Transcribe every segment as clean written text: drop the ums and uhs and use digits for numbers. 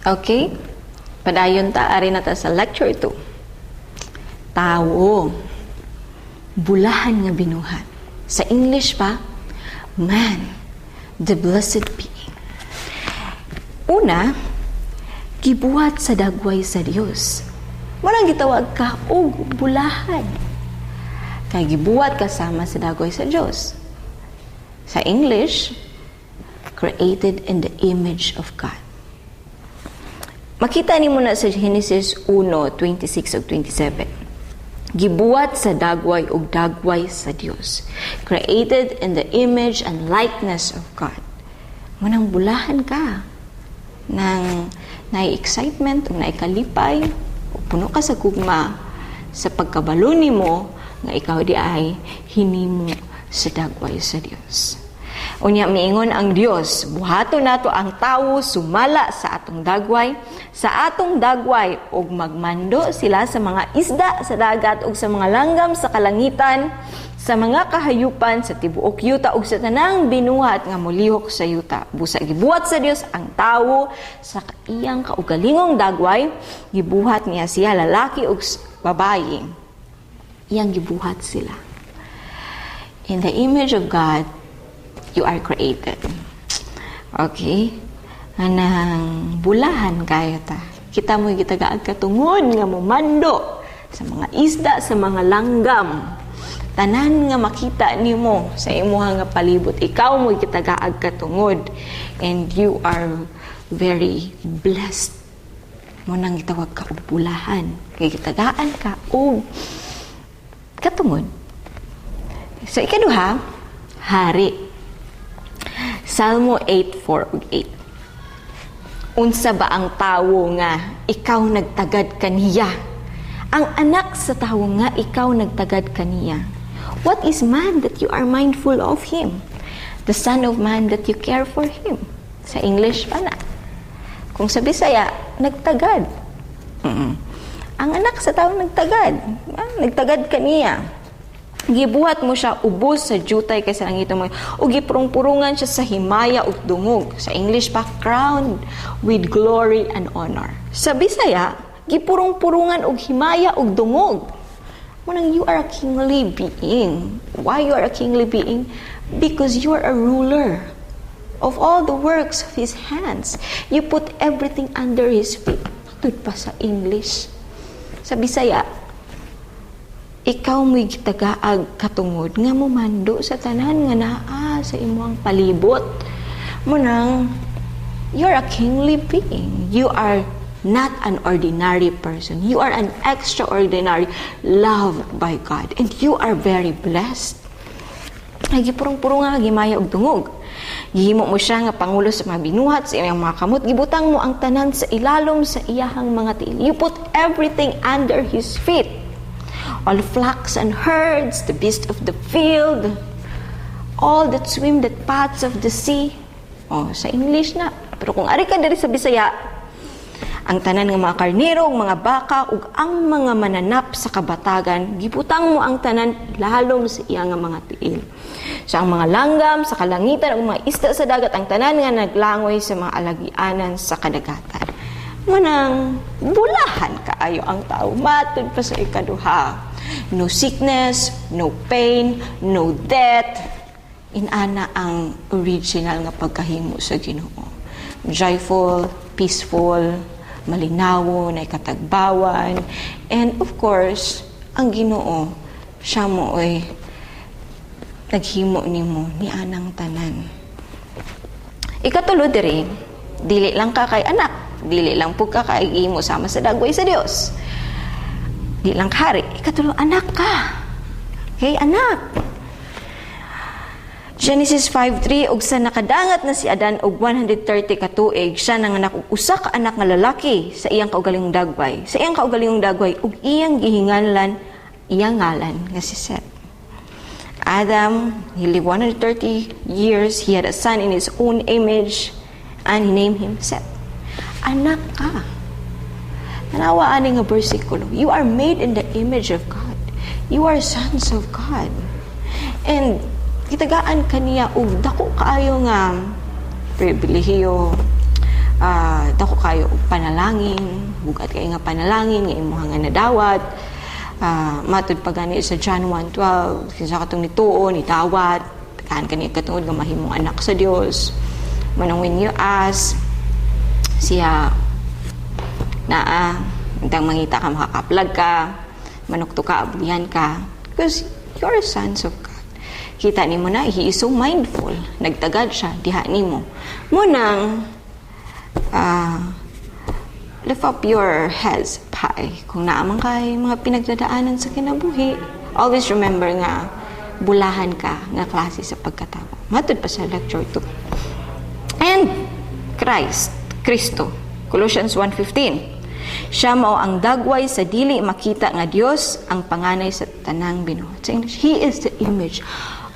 Okay? Padayon ta, ari na ta sa lecture 2. Tawo. Bulahan nga binuhat. Sa English pa, man, the blessed being. Una, gibuhat sa dagway sa Dios. Walang gitawag ka og bulahan. Kay gibuhat ka sama sa dagway sa Dios. Sa English, created in the image of God. Makita nimo na sa Genesis 1:26 ug 27. Gibuhat sa dagway ug dagway sa Dios. Created in the image and likeness of God. Munang bulahan ka nang naay excitement ug naay kalipay ug puno ka sa gugma sa pagkabalo nimo nga ikaw diay hinimo sa dagway sa Dios. Unya miingon ang Dios, "Buhaton nato ang tawo sumala sa atong dagway ug magmando sila sa mga isda sa dagat ug sa mga langgam sa kalangitan, sa mga kahayupan sa tibuok yuta ug sa tanang binuhat nga molihok sa yuta." Busa gibuhat sa Dios ang tawo sa iyang kaugalingong dagway, gibuhat niya siya lalaki ug babayi. Iyang gibuhat sila. In the image of God, you are created. Okay? Anang bulahan kayo ta. Kita mo gitagaag katungod nga momando sa mga isda, sa mga langgam. Tanan nga makita nimo sa imuha nga palibot, ikaw mo gitagaag katungod and you are very blessed. Mo nang gitawag ka og bulahan. Kay gitagaan ka og katungod. So ikaduha, hari. Salmo 8:4 ug 8. Unsa ba ang tawo nga ikaw nagtagad kaniya? Ang anak sa tawo nga ikaw nagtagad kaniya. What is man that you are mindful of him? The son of man that you care for him. Sa English pa na. Kung sa Bisaya, nagtagad. Ang anak sa tao nagtagad. Ah, nagtagad kaniya. Gibuhat mo siya ubos sa jutay kaysa langit mo. Ug gipurong-purungan siya sa himaya ug dungog. Sa English pa, crowned with glory and honor. Sa Bisaya, gipurong-purungan og himaya ug dungog. Munang you are a kingly being. Why you are a kingly being? Because you are a ruler of all the works of His hands. You put everything under His feet. Tud pa sa English. Sa Bisaya, ikaw mo'y gitagaag katungod nga momando sa tanan nga naa sa imong palibot. Munang, you're a kingly being. You are not an ordinary person. You are an extraordinary, loved by God. And you are very blessed. Ay, gipurong-puro nga gimaya og dungog. Gihimo mo siya nga pangulo sa mga binuhat sa iyang mga kamot. Gibutang mo ang tanan sa ilalom sa iyahang mga tiil. You put everything under His feet. All flocks and herds, the beasts of the field, all that swim the paths of the sea. Oh, sa English na. Pero kung ari ka diri sa Bisaya, ang tanan nga mga karnero, ug mga baka, ug ang mga mananap sa kabatagan, gibutang mo ang tanan lalom sa iya nga mga tiil. So ang mga langgam sa kalangitan ug mga isda sa dagat, ang tanan nga naglangoy sa mga alagianan sa kadagatan. Manang bulahan kaayo ang tao matud pa sa ikaduha. No sickness, no pain, no death. Inana ang original nga pagkahimo sa Ginoo. Joyful, peaceful, malinawo, na katagbawan. And of course, ang Ginoo, siya mo ay naghimo nimo ni anang tanan. Ikatulo diri, dili lang ka kay anak, dili lang pud ka kay gihimo sama sa dagway sa Dios. Di lang ka hari. Ikatulo, anak ka. Okay, anak. Genesis 5:3, ug sa nakadangat na si Adan og 130 ka tuig, siya nanganak og usa ka anak nga lalaki sa iyang kaugalingong dagway. Sa iyang kaugalingong dagway ug iyang gihinganlan iyang ngalan nga si Seth. Adam, he lived 130 years. He had a son in his own image and he named him Seth. Anak ka. Tanawa ani nga bersikulo. You are made in the image of God. You are sons of God. And gitagaan kaniya og dako kaayo nga pribilehiyo, Dako kayo og panalangin, bugat kay nga panalangin nga imuha nga nadawat. Matud pa gani sa John 1:12, kinsa katong nituo ni dawat, tagaan kani katungod nga mahimong anak sa Dios. Manong when you ask siya, naa intang mangita ka, makakaplag ka, manukto ka, ablihan ka, because you are sons of God. Kita nimo na He is so mindful, nagtagad siya diha nimo. Mo nang lift up your heads high. Kung naa man kay mga pinagdadaanan sa kinabuhi, always remember nga bulahan ka nga klase sa pagkatao. Matud pa sa lecture 2. And Christ, Kristo, Colossians 1:15. Siya mao ang dagway sa dili makita nga Dios, ang panganay sa tanang binuhat. Sa English, He is the image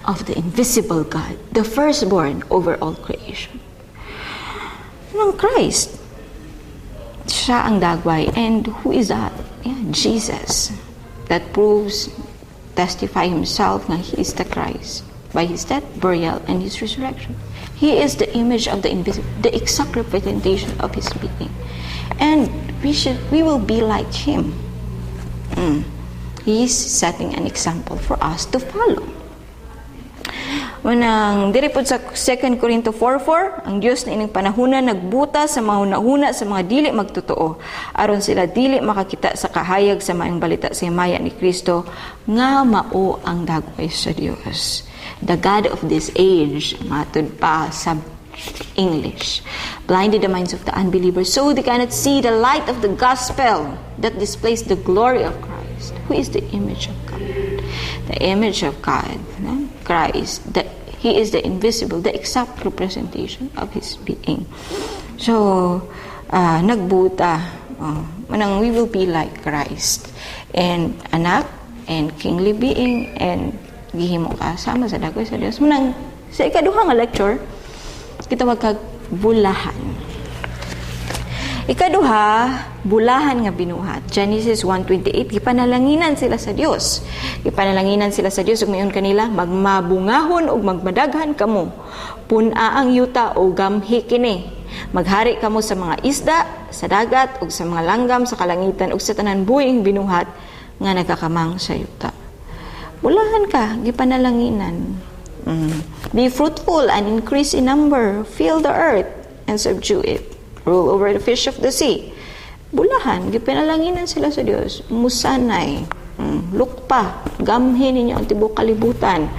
of the invisible God, the firstborn over all creation. Ng Christ, siya ang dagway. And who is that? Yeah, Jesus. That proves, testify Himself na He is the Christ by His death, burial, and His resurrection. He is the image of the invisible, the exact representation of His being. And we will be like Him. He is setting an example for us to follow. Manang diri pod sa 2 Corinto 4:4, ang Dios na ining panahona nagbuta sa mga hunahuna sa mga dili magtotoo aron sila dili makakita sa kahayag sa maayong balita sa himaya ni Kristo nga mao ang dagway sa Dios. The God of this age, matud pa sa English, blinded the minds of the unbelievers so they cannot see the light of the gospel that displays the glory of Christ, who is the image of God. The image of God, no? Christ, He is the invisible, the exact representation of His being. So, nagbuta, manang we will be like Christ. And anak, and kingly being, and gihimo ka sama sa dagway sa Dios. Manang, sa ikaduha nga lecture, gitawag kag bulahan. Ikaduha, bulahan nga binuhat. Genesis 1:28, gipanalanginan sila sa Dios. Gipanalanginan sila sa Dios ug miingon kanila, "Magmabungahon ug magmadaghan kamo. Pun-a ang yuta ug gamhi kini. Maghari kamo sa mga isda sa dagat ug sa mga langgam sa kalangitan ug sa tanan buhing binuhat nga nagakamang sa yuta." Bulahan ka, gipanalanginan. Be fruitful and increase in number. Fill the earth and subdue it. Rule over the fish of the sea. Bulahan, gipanalanginan sila sa Dios. Musanay, lukpa, gamhin ninyo ang tibuok kalibutan.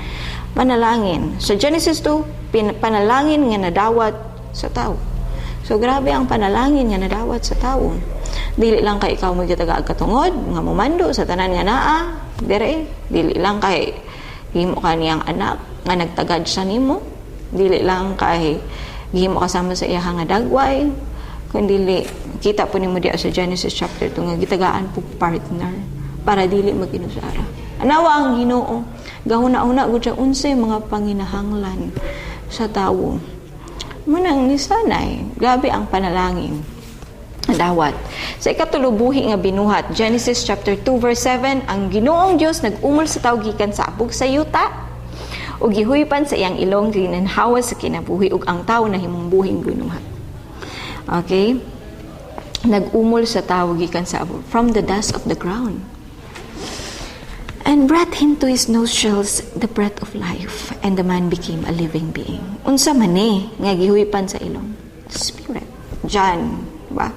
Panalangin. Sa Genesis 2, panalangin nga nadawat sa tao. So grabe ang panalangin nga nadawat sa tao. Dili lang kay ikaw mo gitaga katungod nga momando sa tanan nga naa dire, dili lang kay gihimo ka niyang anak nga nagtagad siya nimo, dili lang kay gihimo kasama sa iya nga dagway, kundi kita po nimo diya sa Genesis chapter 2 nga gitagaan po partner para dili maginusara. Anawa ang Ginoo, gahuna-huna gud siya unsay mga panginahanglan sa tawo. Manang nisanay, grabe ang panalangin dawat. Sa ikatulo, buhi nga binuhat, Genesis chapter 2 verse 7, ang Ginoong Dios nag-umol sa tawo gikan sa abog sa yuta ug gihuypan sa iyang ilong ginhawa sa kinabuhi, ug ang tawo nahimong buhing binuhat. Okay? Nag-umol sa tawo gikan sa abog, from the dust of the ground. And breathed into his nostrils the breath of life, and the man became a living being. Unsa man ni nga gihuypan sa ilong? Spirit. John, ba?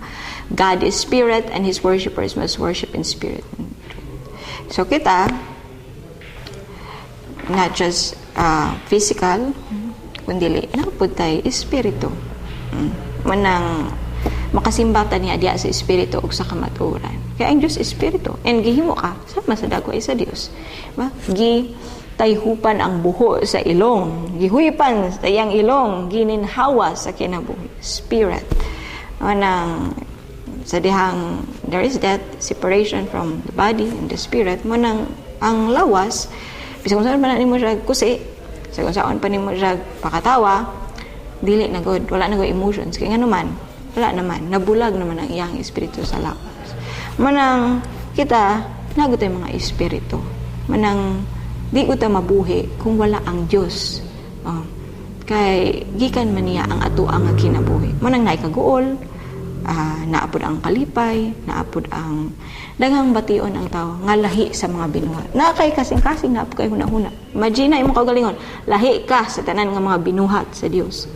God is spirit and His worshipers must worship in spirit and truth. So kita, not just physical, kundi naa pud tay espiritu. Manang makasimba ta niya diya sa espiritu ug sa kamatuoran. Kaya ang Diyos espiritu. And gihimo ka sama sa dagway sa Dios. Ba? Gi tayhupan ang buho sa ilong. Gihuypan sa iyang ilong, gininhawa sa kinabuhi. Spirit. Manang sa dihang there is that separation from the body and the spirit, mo nang ang lawas, bisan kung saan pa na nimo siya kusi, sa kung saan pa nimo siya pakatawa, dili na gud, wala na gud emotions. Kaya nga naman, wala naman, nabulag naman ang iyang espiritu sa lawas. Manang kita, naa gud mga espiritu. Manang di ko ta mabuhi kung wala ang Dios. Oh. Kay gikan man niya ang ato ang kinabuhi. Mao nang naay kaguol, naa pod ang kalipay, naa pod ang daghang bation ang tao nga lahi sa mga binuhat. Naa kay kasing-kasing, naa pod kay hunahuna. Imagine na imong kaugalingon, lahi ka sa tanan nga mga binuhat sa Dios.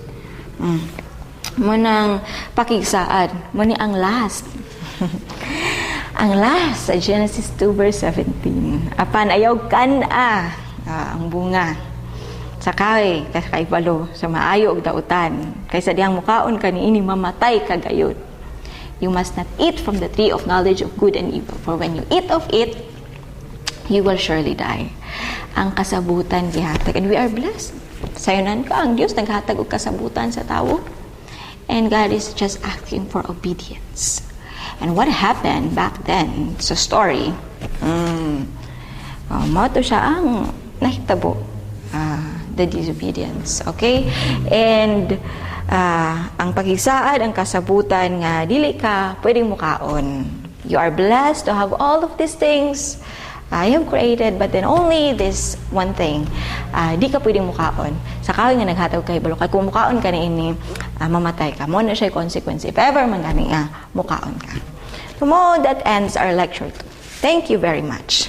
Mao nang pakigsaad, mao ni ang last. Ang last sa Genesis 2 verse 17. Apan ayaw kan-a ang bunga sa kahoy kahibalo sa maayo ug dautan. Kaysa dihang mukaon ka niini, mamatay ka gayud. You must not eat from the tree of knowledge of good and evil, for when you eat of it, you will surely die. Ang kasabutan gihatag, and we are blessed. Sayunan ka, ang Dios naghatag og kasabutan sa tawo. And God is just asking for obedience. And what happened back then sa story? Oh, mao to siya ang nahitabo. The disobedience. Okay? And ang paghisaad, ang kasabutan nga dili ka pwedeng mukaon. You are blessed to have all of these things I have created, but then only this one thing, di ka pwedeng mukaon sa kahoy nga naghatag kahibalo. Kay kung mukaon ka niini, mamatay ka. Mao na siya consequence if ever man gani nga mukaon ka. So, mao, that ends our lecture. Thank you very much.